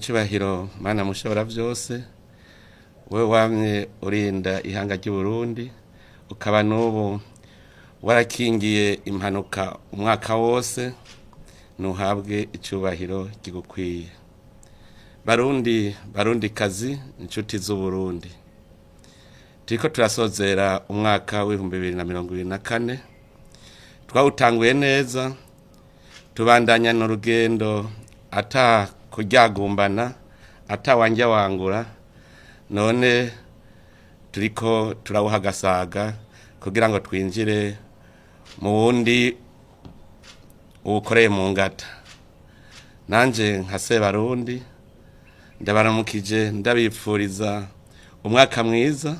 Nyiricubahiro Mana mushobora vyose, wewe wamye urinda ihanga ry'Uburundi, ukaba n'ubu warakingiye impanuka umwaka wose, ntuhabwe icubahiro kigukwiye. Barundi, barundikazi, inshuti z'Uburundi, turiko turasozera umwaka w'2024. Twawutanguye neza, tubandanya n'urugendo ata kuryagumbana, ata wanja wangura. None turiko turawuha agasaga kugira ngo twinjire mu wundi uwukoreye mu ngata. Nanje nka Sebarundi ndabaramukije, ndabipfuriza umwaka mwiza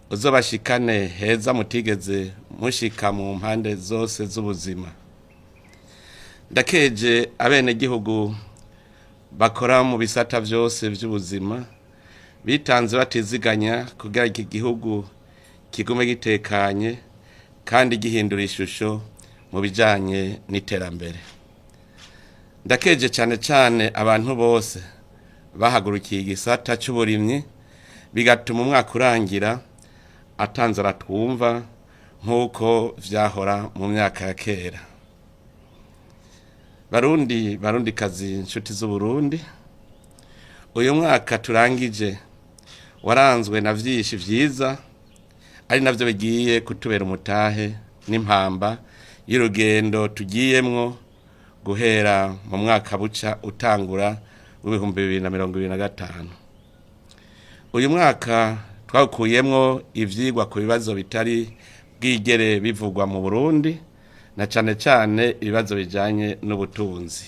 uzobashikane heza mutigeze mushika mu mpande zose z'ubuzima. Ndakeje abenegihugu bakora mu bisata vyose vy'ubuzima, bitanze batiziganya kugira iki gihugu kigume gitekanye kandi gihindura ishusho mu bijanye n'iterambere. Ndakeje cane cane abantu bose bahagurukiye igisata c'uburimyi, bigatuma umwaka urangira atanzara twumva nk'uko vyahora mu myaka ya kera. Barundi, barundikazi, inshuti z'Uburundi, uyu mwaka turangije waranzwe na vyinshi vyiza, ari navyo bigiye kutubera umutahe n'impamba y'urugendo tugiyemwo guhera mu mwaka buca utangura w'2025. Uyu mwaka twawukuyemwo ivyigwa ku bibazo bitari bwigere bivugwa mu Burundi, na cane cane ibibazo bijanye n'ubutunzi.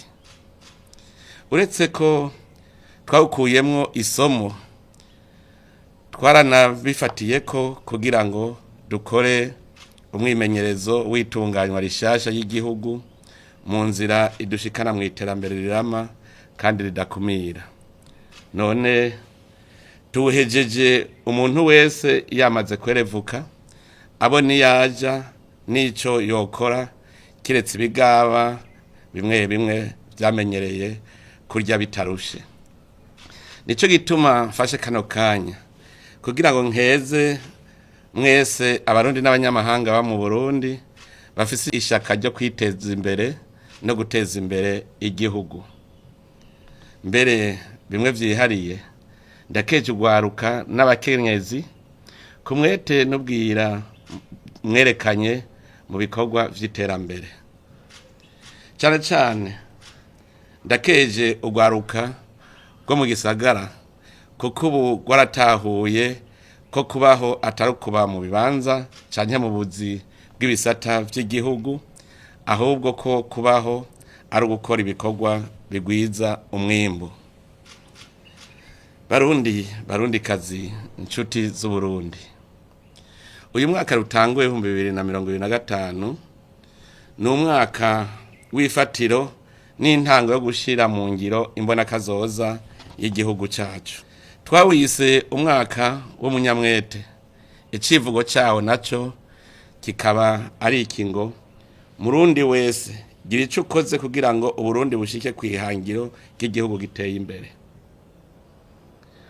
Uretse ko twawukuyemwo isomo, twaranabifatiyeko kugira ngo dukore umwimenyerezo w'itunganywa rishasha y'igihugu mu nzira idushikana mu iterambere rirama kandi ridakumira. None tuwuhejeje umuntu wese yamaze kwerevuka, abo niyaja n'ico yokora, kiretse ibigaba bimwe bimwe vyamenyereye kurya bitarushe. Nico gituma mfashe kano kanya kugira ngo nkeze mwese Abarundi n'abanyamahanga ba mu Burundi bafise ishaka ryo kwiteza imbere no guteza imbere igihugu. Mbere bimwe vyihariye, ndakeje urwaruka n'abakenyezi ku mwete n'ubwira mwerekanye mu bikorwa vy'iterambere. Cane cane ndakeje urwaruka rwo mu gisagara, kuko ubu rwaratahuye ko kubaho atari ukuba mu bibanza canke mu buzi bw'ibisata vy'igihugu, ahubwo ko kubaho ari ugukora ibikorwa bigwiza umwimbu. Barundi, barundikazi, inshuti z'Uburundi, uyu mwaka rutanguye 2025 ni umwaka w'ifatiro n'intango yo gushira mu ngiro imbonakazoza y'igihugu cacu. Twawise umwaka w'umunyamwete, icivugo cawo naco kikaba ari iki ngo: "Murundi wese, gira ico ukoze kugira ngo Uburundi bushike kw'ihangiro ry'igihugu giteye imbere."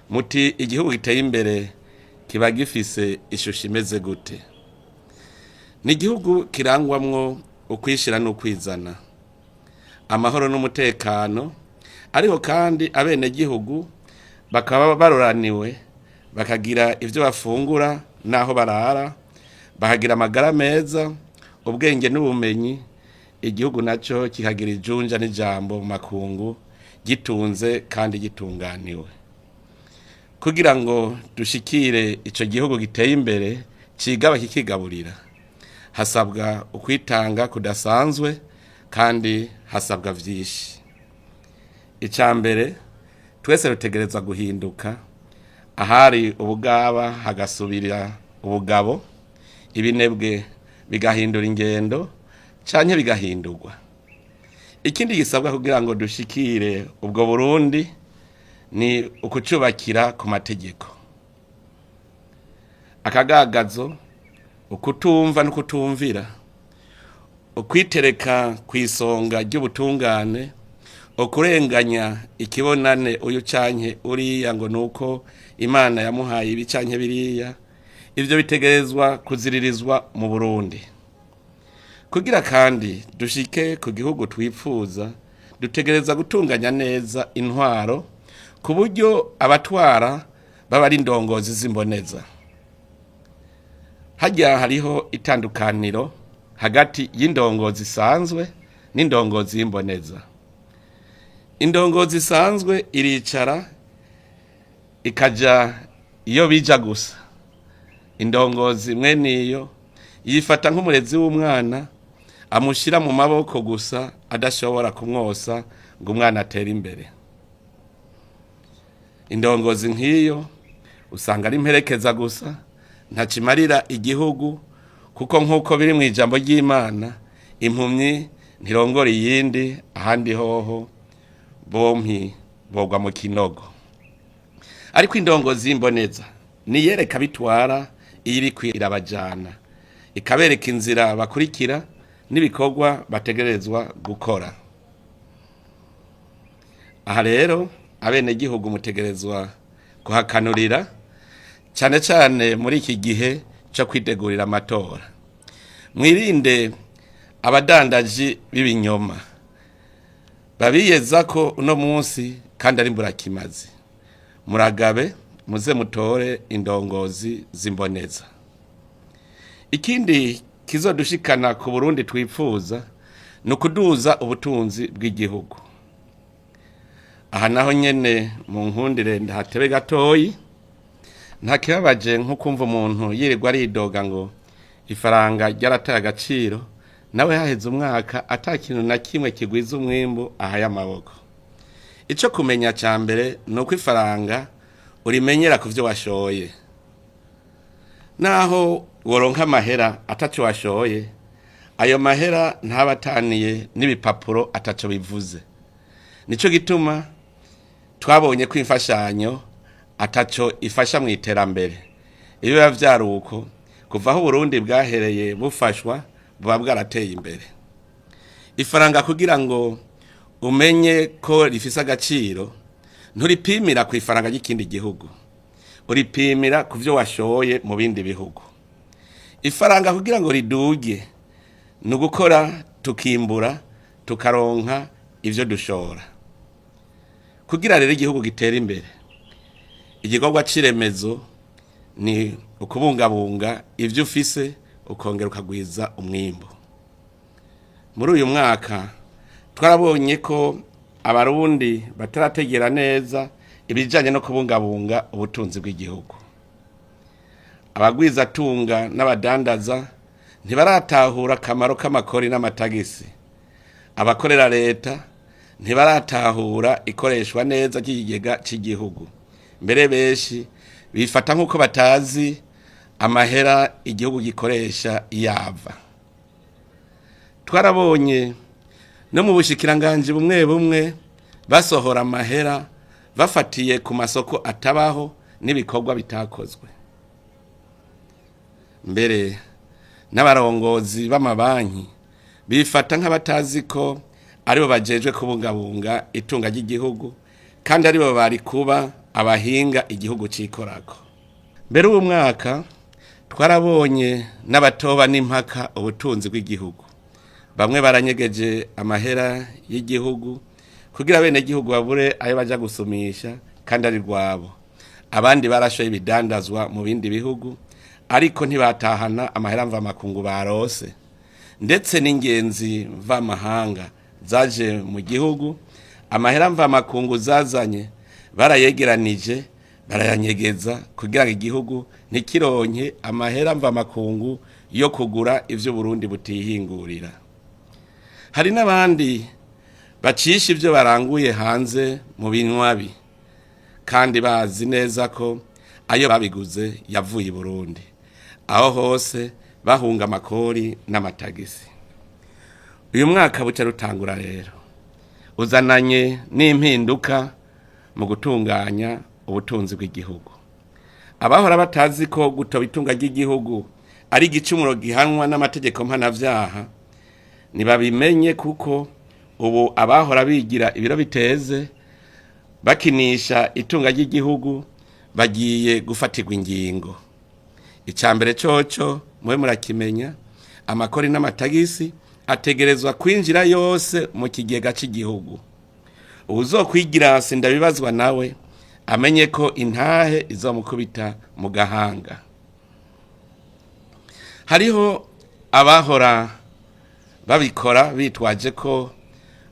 Muti igihugu giteye imbere kiba gifise ishusho imeze gute? Ni igihugu kirangwamwo ukwishira n'ukwizana, amahoro n'umutekano, ariko kandi abenegihugu bakaba baroraniwe, bakagira ivyo bafungura n'aho barara, bakagira amagara meza, ubwenge n'ubumenyi, igihugu naco kikagira ijunja n'ijambo mu makungu, gitunze kandi gitunganiwe. Kugira ngo dushikire ico gihugu giteye imbere cigaba kikigaburira, hasabwa ukwitanga kudasanzwe kandi hasabwa vyinshi. Ica mbere, twese rutegerezwa guhinduka: ahari ubugaba hagasubira ubugabo, ibinebwe bigahindura ingendo canke bigahindurwa. Ikindi gisabwa kugira ngo dushikire ubwo Burundi ni ukucubakira ku mategeko. Akagagazo, ukutumva no kutumvira, ukwitereka ku isonga ry'ubutungane, Ukurenganya ikibonane uyu canke uriya ngo nuko Imana yamuhaye ibi canke biriya, ivyo bitegerezwa kuziririzwa mu Burundi. Kugira kandi dushike ku gihugu twipfuza, dutegereza gutunganya neza intwaro ku buryo abatwara baba ari indongozi z'imboneza. Harya hariho itandukaniro hagati y'indongozi isanzwe n'indongozi y'imboneza. Indongozi isanzwe iricara ikaja iyo bija gusa. Indongozi mwene iyo yifata nk'umurezi w'umwana amushyira mu maboko gusa, adashobora kumwosa ngo umwana atere imbere. Indongozi nk'iyo usanga ari imperekeza gusa, ntakimarira igihugu, kuko nk'uko biri mu ijambo ry'Imana, impumyi ntirongora iyindi, ahandi hoho bompi bogwa mu kinogo. Ariko indongozi y'imboneza niyereka bitwara iyo iriko irabajana, ikabereka inzira bakurikira n'ibikorwa bategerezwa gukora. Aha rero abenegihugu mutegerezwa kuhakanurira cyane cyane muri iki gihe cyo kwitegurira amatora. Mwirinde abadandaji b'ibinyoma babiyeza ko uno munsi kandi ari mburakimazi. Muragabe, muze mutore indongozi z'imboneza. Ikindi kizodushikana ku Burundi twipfuza ni ukuduza ubutunzi bw'igihugu. Aha naho nyene mu nkundire ndahatebe gatoyi. Nta kibabaje nko kumva umuntu yirirwa aridoga ngo ifaranga ryarataye agaciro, nawe haheze umwaka ata kintu na kimwe kigwiza umwimbu ahaye amaboko. Ico kumenya ca mbere ni uko ifaranga urimenyera ku vyo washoye. Naho woronka amahera ataco washoye, ayo mahera ntaba ataniye n'ibipapuro ataco bivuze. Nico gituma twabonye ko imfashanyo ataco ifasha mu iterambere. Iyo biba vyari uko, kuva aho Uburundi bwahereye bufashwa, buba bwarateye imbere. Ifaranga kugira ngo umenye ko rifise agaciro, nturipimira ku ifaranga ry'ikindi gihugu, uripimira ku vyo washoye mu bindi bihugu. Ifaranga kugira ngo riduge ni ugukora, tukimbura, tukaronka ivyo dushora. Kugira rero igihugu gitere imbere, igikorwa c'iremezo ni ukubungabunga ivyo ufise, ukongera ukagwiza umwimbu. Muri uyu mwaka twarabonye ko Abarundi batarategera neza ibijanye no kubungabunga ubutunzi bw'igihugu. Abagwizatunga n'abadandaza ntibaratahura akamaro k'amakori n'amatagisi. Abakorera leta ntibaratahura ikoreshwa neza ry'ikigega cy'igihugu. Mbere benshi bifata nk'uko batazi amahera igihugu gikoresha yava. Twarabonye no mu bushikiranganji bumwe bumwe basohora amahera bafatiye ku masoko atabaho n'ibikorwa bitakozwe. Mbere n'abarongozi b'amabanki bifata nk'abatazi ko aribo bajejwe kubungabunga itunga ry'igihugu, kandi aribo bari kuba abahinga igihugu cikorako. Mbere uwo mwaka twarabonye n'abatoba n'impaka ubutunzi bw'igihugu. Bamwe baranyegeje amahera y'igihugu kugira bene gihugu babure ayo baja gusumisha kandi ari rwabo. Abandi barashoye ibidandazwa mu bindi bihugu, ariko ntibatahana amahera mvamakungu barose. Ndetse n'ingenzi mvamahanga zaje mu gihugu, amahera mvamakungu zazanye barayegeranije barayanyegeza kugira ngo igihugu ntikironke amahera mvamakungu yo kugura ivyo Burundi butihingurira. Hari n'abandi bacisha ivyo baranguye hanze mu binywabi, kandi bazi neza ko ayo babiguze yavuye i Burundi. Aho hose bahunga amakori n'amatagisi. Uyu mwaka buca rutangura rero uzananye n'impinduka mu gutunganya ubutunzi bw'igihugu. Abahora batazi ko gutoba itunga ry'igihugu ari igicumuro gihanwa n'amategeko mpanavyaha, ntibabimenye, kuko Ubu abahora bigira ibiro biteze bakinisha itunga ry'igihugu bagiye gufatirwa ingingo. Icya mbere coco mube murakimenya, amakori n'amatagisi ategerezwa kwinjira yose mu kigega cy'igihugu. Uwuzokwigira sindabibazwa nawe amenye ko intahe izomukubita mu gahanga. Hariho abahora babikora bitwaje ko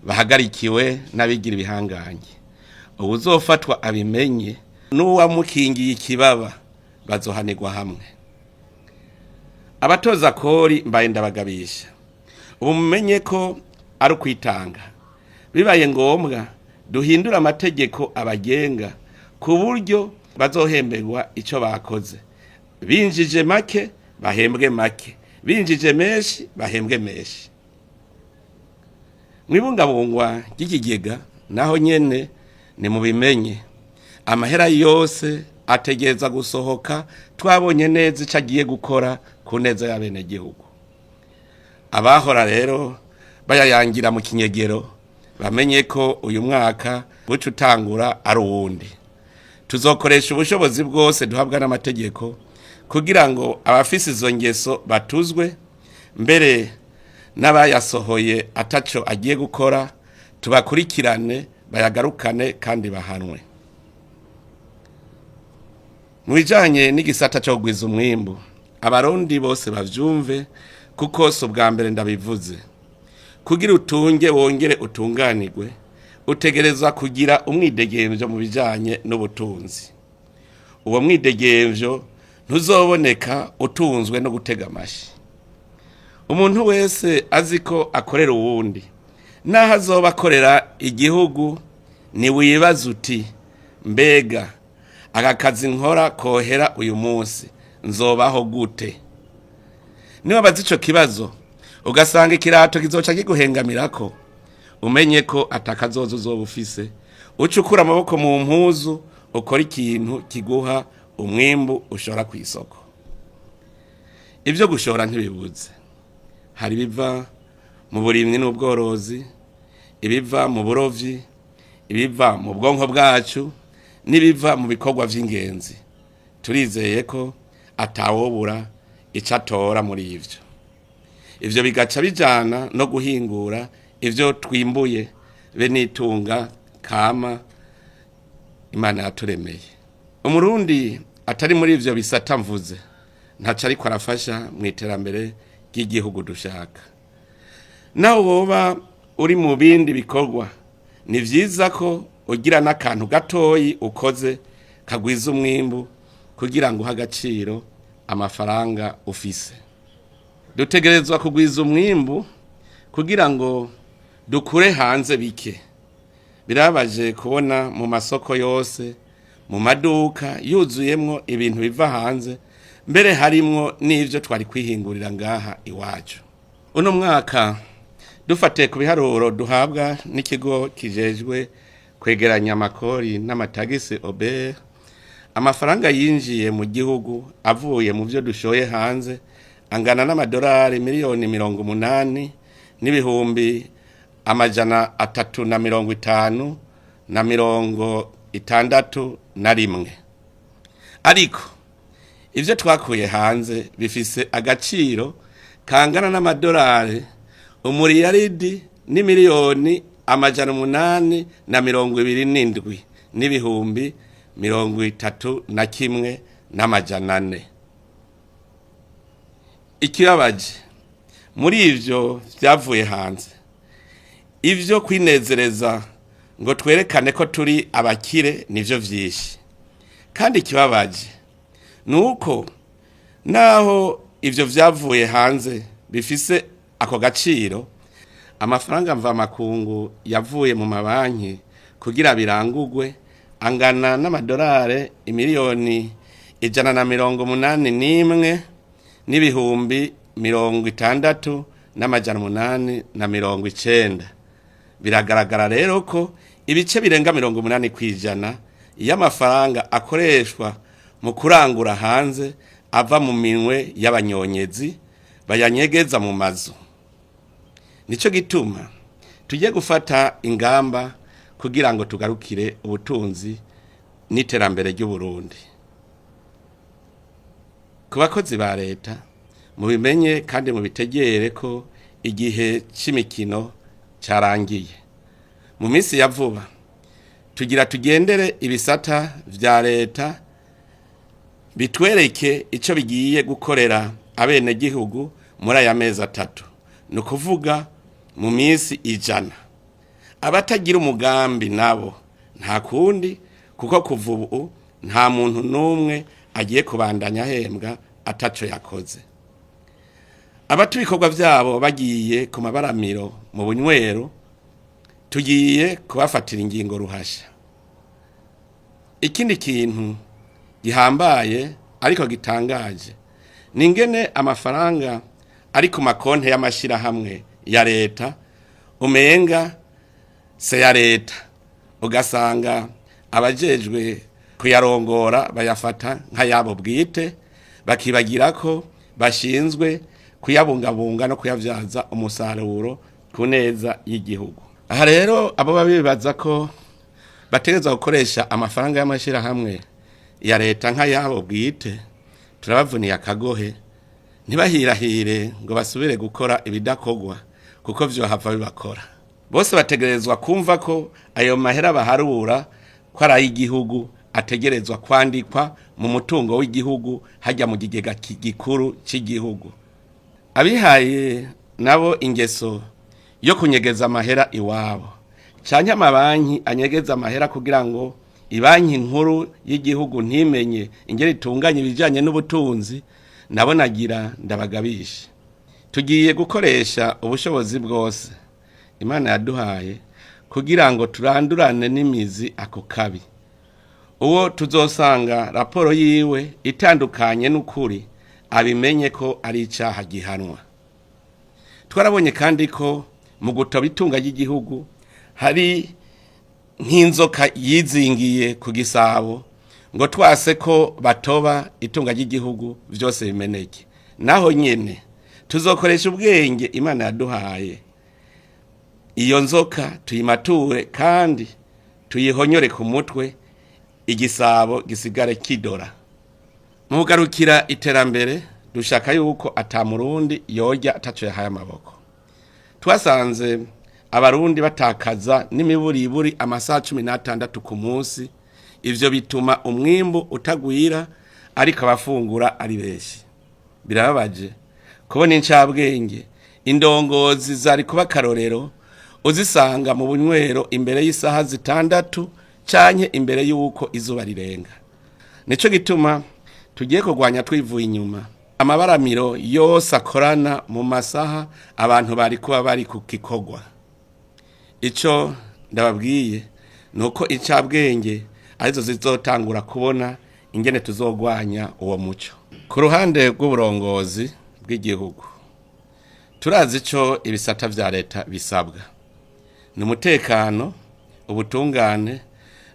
bahagarikiwe n'abigira ibihangange. Uwuzofatwa abimenye n'uwamukingiye ikibaba bazohanirwa hamwe. Abatoza kori mbaye ndabagabisha, ubu mumenye ko ari ukwitanga. Bibaye ngombwa duhindure amategeko abagenga ku buryo bazohemberwa icyo bakoze. Binjije make bahembwe make, binjije menshi bahembwe menshi. Mwibungabungwa ry'ikigega naho nyene ni mubimenye, amahera yose ategereza gusohoka twabonye neza icyo agiye gukora ku neza y'abenegihugu. Abahora rero bayayangira mu kinyegero bamenye ko uyu mwaka buca utangura ari uwundi. Tuzokoresha ubushobozi bwose duhabwa n'amategeko kugira ngo abafise izo ngeso batuzwe, mbere n'abayasohoye ataco agiye gukora tubakurikirane bayagarukane kandi bahanwe. Mu bijanye n'igisata cyo kugwiza umwimbu, abarundi bose bavyumve kuko si ubwa mbere ndabivuze. Kugira utunge wongere utunganirwe, utegerezwa kugira umwidegemvyo mu bijanye n'ubutunzi. Uwo mwidegemvyo ntuzoboneka utunzwe no gutega amashi. Umuntu wese azi ko akorera uwundi, naho azoba akorera igihugu, ntiwibaze uti mbega aka kazi nkora kohera uyu munsi nzobaho gute? Niba ico kibazo ugasanga ikirato kizoca kiguhengamirako, umenye ko atakazoza uzoba ufise. Uca ukura amaboko mu mpuzu ukora ikintu kiguha umwimbu ushora ku isoko. Ibyo gushora ntibibuze. Hari ibiva mu burimyi n'ubworozi, ibiva mu burovyi, ibiva mu bwonko bwacu n'ibiva mu bikorwa vy'ingenzi. Turizeye ko atawobura ico atora muri ivyo. Ivyo bigaca bijana no guhingura ivyo twimbuye be n'itunga kama Imana yaturemeye. Umurundi atari muri ivyo bisata mvuze ntaco ariko arafasha mu iterambere ry'igihugu dushaka. Naho woba uri mu bindi bikorwa, ni vyiza ko ugira n'akantu gatoyi ukoze kagwiza umwimbu kugira ngo uhe agaciro amafaranga ufise. Dutegerezwa kugwiza umwimbu kugira ngo dukure hanze bike. Birababaje kubona mu masoko yose, mu maduka yuzuyemwo ibintu biva hanze, mbere harimwo n'ivyo twari kwihingurira ngaha iwacu. Uno mwaka dufatiye ku biharuro duhabwa n'ikigo kijejwe kwegeranya amakori n'amatagisi OBR, amafaranga yinjiye mu gihugu avuye mu vyo dushoye hanze angana n'amadolari 80 miliyoni n'ibihumbi 350 na 61. Ariko ivyo twakuye hanze bifise agaciro kangana n'amadolari umuriyaridi n'imiliyoni 827 n'ibihumbi 31 n'amajana 4. Ikibabaje muri ivyo vyavuye hanze, ivyo kwinezereza ngo twerekane ko turi abakire nivyo vyinshi. Kandi ikibabaje nuko naho ivyo vyavuye hanze bifise ako gaciro, amafaranga mvamakungu yavuye mu mabanki kugira birangugwe angana n'amadolari imiliyoni 181 n'ibihumbi 60 n'amajana 890. Biragaragara rero ko ibice birenga 80% y'amafaranga akoreshwa mu kurangura hanze ava mu minwe y'abanyonyezi bayanyegeza mu mazu. Nico gituma Tujye gufata ingamba kugira ngo tugarukire ubutunzi n'iterambere ry'Uburundi. Ku bakozi ba leta, mubimenye kandi mubitegere ko igihe c'imikino carangiye. Mu minsi ya vuba tugira tugendere ibisata vya leta bitwereke ico bigiye gukorera abenegihugu muri aya mezi 3, ni ukuvuga mu minsi 100. Abatagira umugambi nabo nta kundi, kuko kuva ubu nta muntu n'umwe agiye kubandanya ahembwa ataco yakoze. Abata ibikorwa vyabo bagiye ku mabaramiro mu bunywero, tugiye kubafatira ingingo ruhasha. Ikindi kintu gihambaye ariko gitangaje ni ingene amafaranga ari ku makonte y'amashirahamwe ya leta umenga se ya leta, ugasanga abajejwe kuyarongora bayafata nk'ayabo bwite, bakibagira ko bashinzwe kuyabungabunga no kuyavyaza umusaruro ku neza y'igihugu. Aha rero abo babibaza ko bategerezwa gukoresha amafaranga y'amashirahamwe ya leta nk'ayabo bwite, turabavuniye akagohe, ntibahirahire ngo basubire gukora ibidakogwa, kuko vyohava bibakora. Bose bategerezwa kumva ko ayo mahera baharura ko ari ay'igihugu, ategerezwa kwandikwa mu mutungo w'igihugu hajya mu kigega gikuru cy'igihugu. Abihaye nabo ingeso yo kunyegeza amahera iwabo, canke amabanki anyegeza amahera kugira ngo ibanki nkuru y'igihugu ntimenye ingeri itunganya ibijanye n'ubutunzi, nabo nagira ndabagabisha. Tugiye gukoresha ubushobozi bwose Imana yaduhaye kugira ngo turandurane n'imizi ako kabi. Uwo tuzosanga raporo yiwe itandukanye n'ukuri, abimenye ko ari icaha gihanwa. Twarabonye kandi ko mu gutoba itunga ry'igihugu hari nk'inzoka yizingiye ku gisabo, ngo twase ko batoba itunga ry'igihugu vyose bimeneke. Naho nyene tuzokoresha ubwenge Imana yaduhaye, iyo nzoka tuyimature kandi tuyihonyore ku mutwe, igisabo gisigare kidora. Mu kugarukira iterambere dushaka yuko ata murundi yorya ataco yahaye amaboko. Twasanze abarundi batakaza n'imiburiburi amasaha 16 ku munsi. Ivyo bituma umwimbu utagwira, ariko abafungura ari benshi. Birababaje kubona incabwenge, indongozi zari kuba akarorero, uzisanga mu bunywero imbere y'isaha 6 canke imbere y'uko izuba rirenga. Nico gituma tugiye kurwanya twivuye inyuma amabaramiro yose akorana mu masaha abantu bari kuba bari ku gikorwa. Ico ndababwiye nuko incabwenge arizo zizotangura kubona ingene tuzogwanya uwo muco. Ku ruhande rw'uburongozi bw'igihugu, turazi ico ibisata vya leta bisabwa: ni umutekano, ubutungane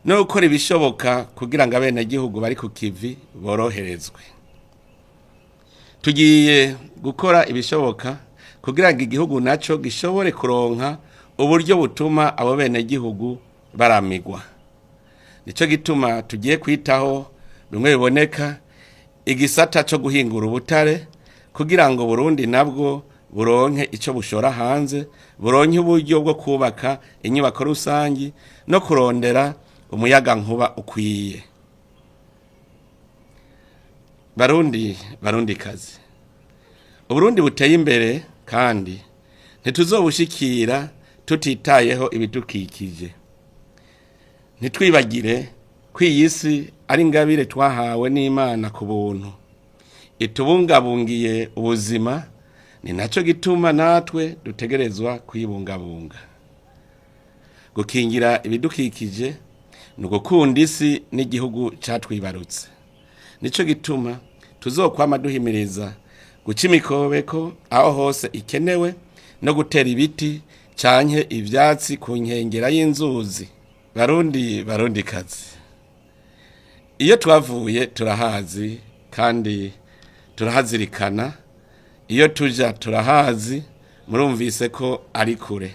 no gukora ibishoboka kugira ngo abenegihugu bari ku kivi boroherezwe. Tugiye gukora ibishoboka kugira ngo igihugu naco gishobore kuronka uburyo butuma abo benegihugu baramigwa. Nico gituma tugiye kwitaho bimwe biboneka igisata co guhingura ubutare, kugira ngo Burundi nabwo buronke ico bushora hanze, buronke uburyo bwo kubaka inyubako rusangi no kurondera umuyaga nkuba ukwiye. Barundi, barundi kazi, Uburundi buteye imbere kandi ntituzobushikira tutitayeho ibidukikije. Ntitwibagire ko iyi si ari ingabire twahawe n'Imana ku buntu, itubungabungiye ubuzima. Ni naco gituma natwe dutegerezwa kuyibungabunga. Gukingira ibidukikije ni ugukunda isi n'igihugu catwibarutse. Nico gituma tuzokwama duhimiriza guca imikobeko aho hose ikenewe no gutera ibiti canke ivyatsi ku nkengera y'inzuzi. Barundi, barundi kazi, iyo twavuye turahazi kandi turahazirikana, iyo tuja turahazi. Murumvise ko ari kure.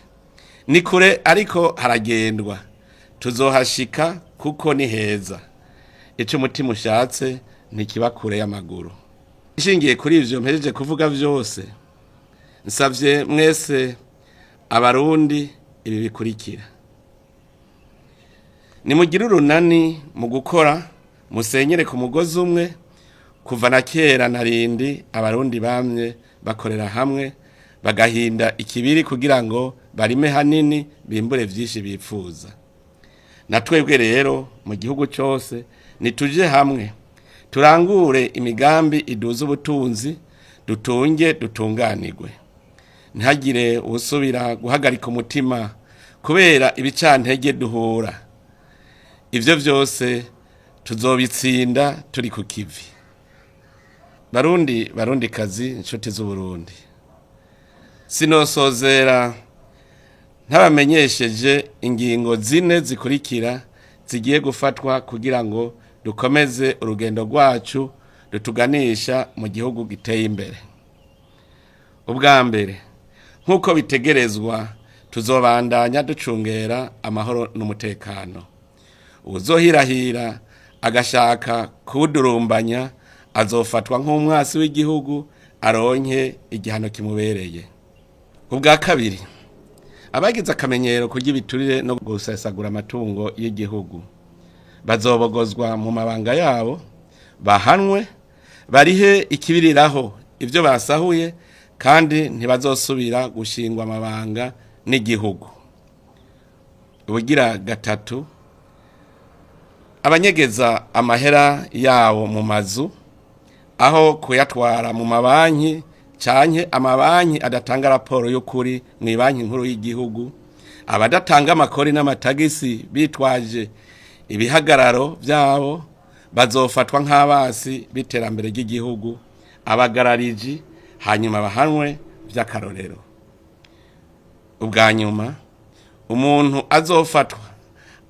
Ni kure ariko haragendwa, tuzohashika kuko ni heza. Ico umutima ushatse ntikiba kure y'amaguru. Ishingiye kuri ivyo mpejeje kuvuga vyose, nsavye mwese abarundi ibi bikurikira: nimugire urunani mu gukora, musenyere ku mugozi umwe. Kuva na kera narindi abarundi bamye bakorera hamwe, bagahinda ikibiri kugira ngo barime hanini, bimbure vyinshi bipfuza. Na twebwe rero mu gihugu cyose nituje hamwe, turangure imigambi iduza ubutunzi, dutunge dutunganirwe. Ntihagire uwusubira guhagarika umutima kubera ibicantege duhura. Ivyo vyose tuzobitsinda turi ku kivi. Barundi, barundi kazi, inshuti z'Uburundi, sinosozera ntabamenyesheje ingingo zine zikurikira zigiye gufatwa kugira ngo dukomeze urugendo rwacu rutuganisha mu gihugu giteye imbere. Ubwa mbere, nk'uko bitegerezwa, tuzobandanya ducungera amahoro n'umutekano. Uwuzohirahira agashaka kuwudurumbanya azofatwa nk'umwasi w'igihugu, aronke igihano kimubereye. Ubwa kabiri, abagize akamenyero kurya ibiturire no gusesagura amatungo y'igihugu bazobogozwa mu mabanga yabo, bahanwe, barihe ikibiriraho ibyo basahuye, kandi ntibazosubira gushingwa amabanga n'igihugu. Ubugira gatatu, abanyegeza amahera yabo mu mazu aho kuyatwara mu mabanki, canke amabanki adatanga raporo y'ukuri mu banki nkuru y'igihugu, abadatanga amakori n'amatagisi bitwaje ibihagararo byabo, bazofatwa nk'abasi b'iterambere ry'igihugu, abagarariji, hanyuma bahanwe by'akarorero. Ubwa nyuma, umuntu azofatwa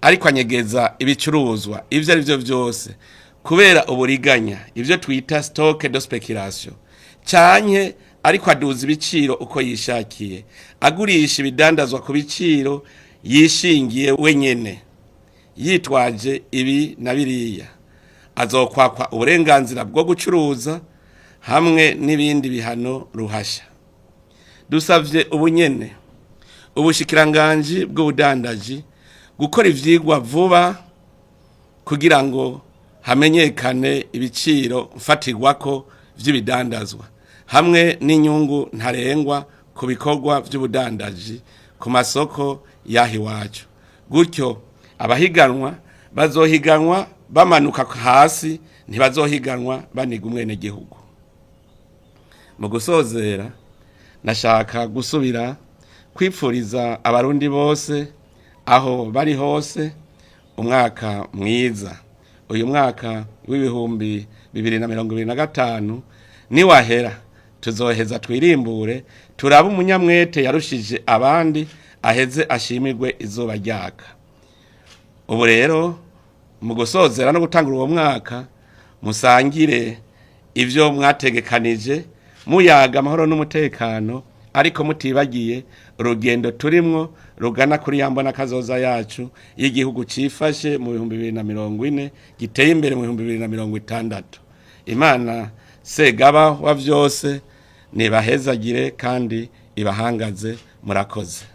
ariko anyegeza ibicuruzwa ibyo ari byo byose kubera uburiganya, ibyo twita stock de spéculation, canke ariko aduza ibiciro uko yishakiye, agurisha ibidandazwa ku biciro yishingiye wenyene yitwaje ibi na biriya, azokwakwa uburenganzira bwo gucuruza hamwe n'ibindi bihano ruhasha. Dusavye ubunyene ubushikiranganji bw'ubudandaji gukora ivyigwa vuba kugira ngo hamenyekane ibiciro mfatirwako vy'ibidandazwa hamwe n'inyungu ntarengwa ku bikorwa vy'ubudandaji ku masoko y'aha iwacu. Gutyo abahiganwa bazohiganwa bamanuka hasi, ntibazohiganwa baniga umwenegihugu. Mu gusozera, nashaka gusubira kwipfuriza abarundi bose aho bari hose umwaka mwiza. Uyu mwaka w'2025 niwahera, tuzoheza twirimbure, turabe umunyamwete yarushije abandi, aheze ashimirwe izuba ryaka. Ubu rero mu gusozera no gutangura uwo mwaka, musangire ibyo mwategekanije, muyaga amahoro n'umutekano, ariko mutibagiye urugendo turimwo rugana kuri ya mbona kazoza yacu y'igihugu cifashe mu 2040, giteye imbere mu 2060. Imana Segaba wa vyose nibahezagire kandi ibahangaze. Murakoze.